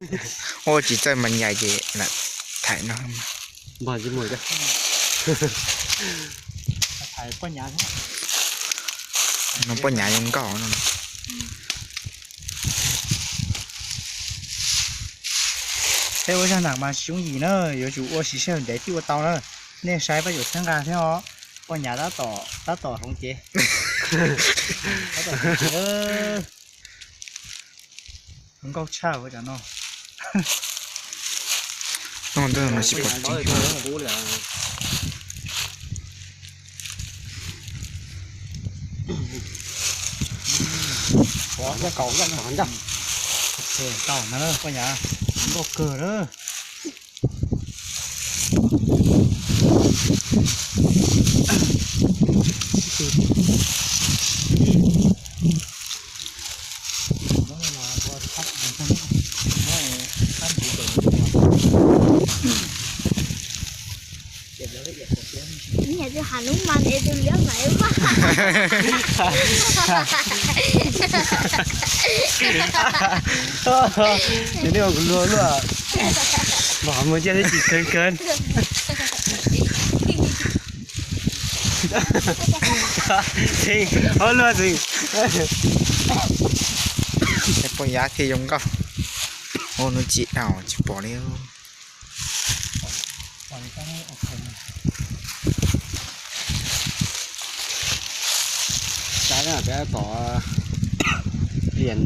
Ua tsis txawj mas nyaim ces lam thaiv no. Npog tsis mus. No poj nyav zoo nkauj no. Peb ua zaj nam mas tsis yooj yim na, yuav tsum ua siv sij hawm ntev thiaj ua tau na. Nej saib pab yuav txhawb nqa thiab os. Poj nyav tab tom, tab tom hloov cev. Tab tom hloov cev. Zoo nkauj tshaj ua cov no. No ntawd mas tsis pom ceeb. Tau na poj nyav, zoo nkauj kawg na. Niam tus Hanuman es tus liab mas vaj. Nws ua kuv luag luaj. Npog mus cia thiab tsis kawg kawg. Txheej, ob luaj txheej. Poj nyav thiaj zoo nkauj. Ua nws tsis dhau tsis pom li. Tom liam.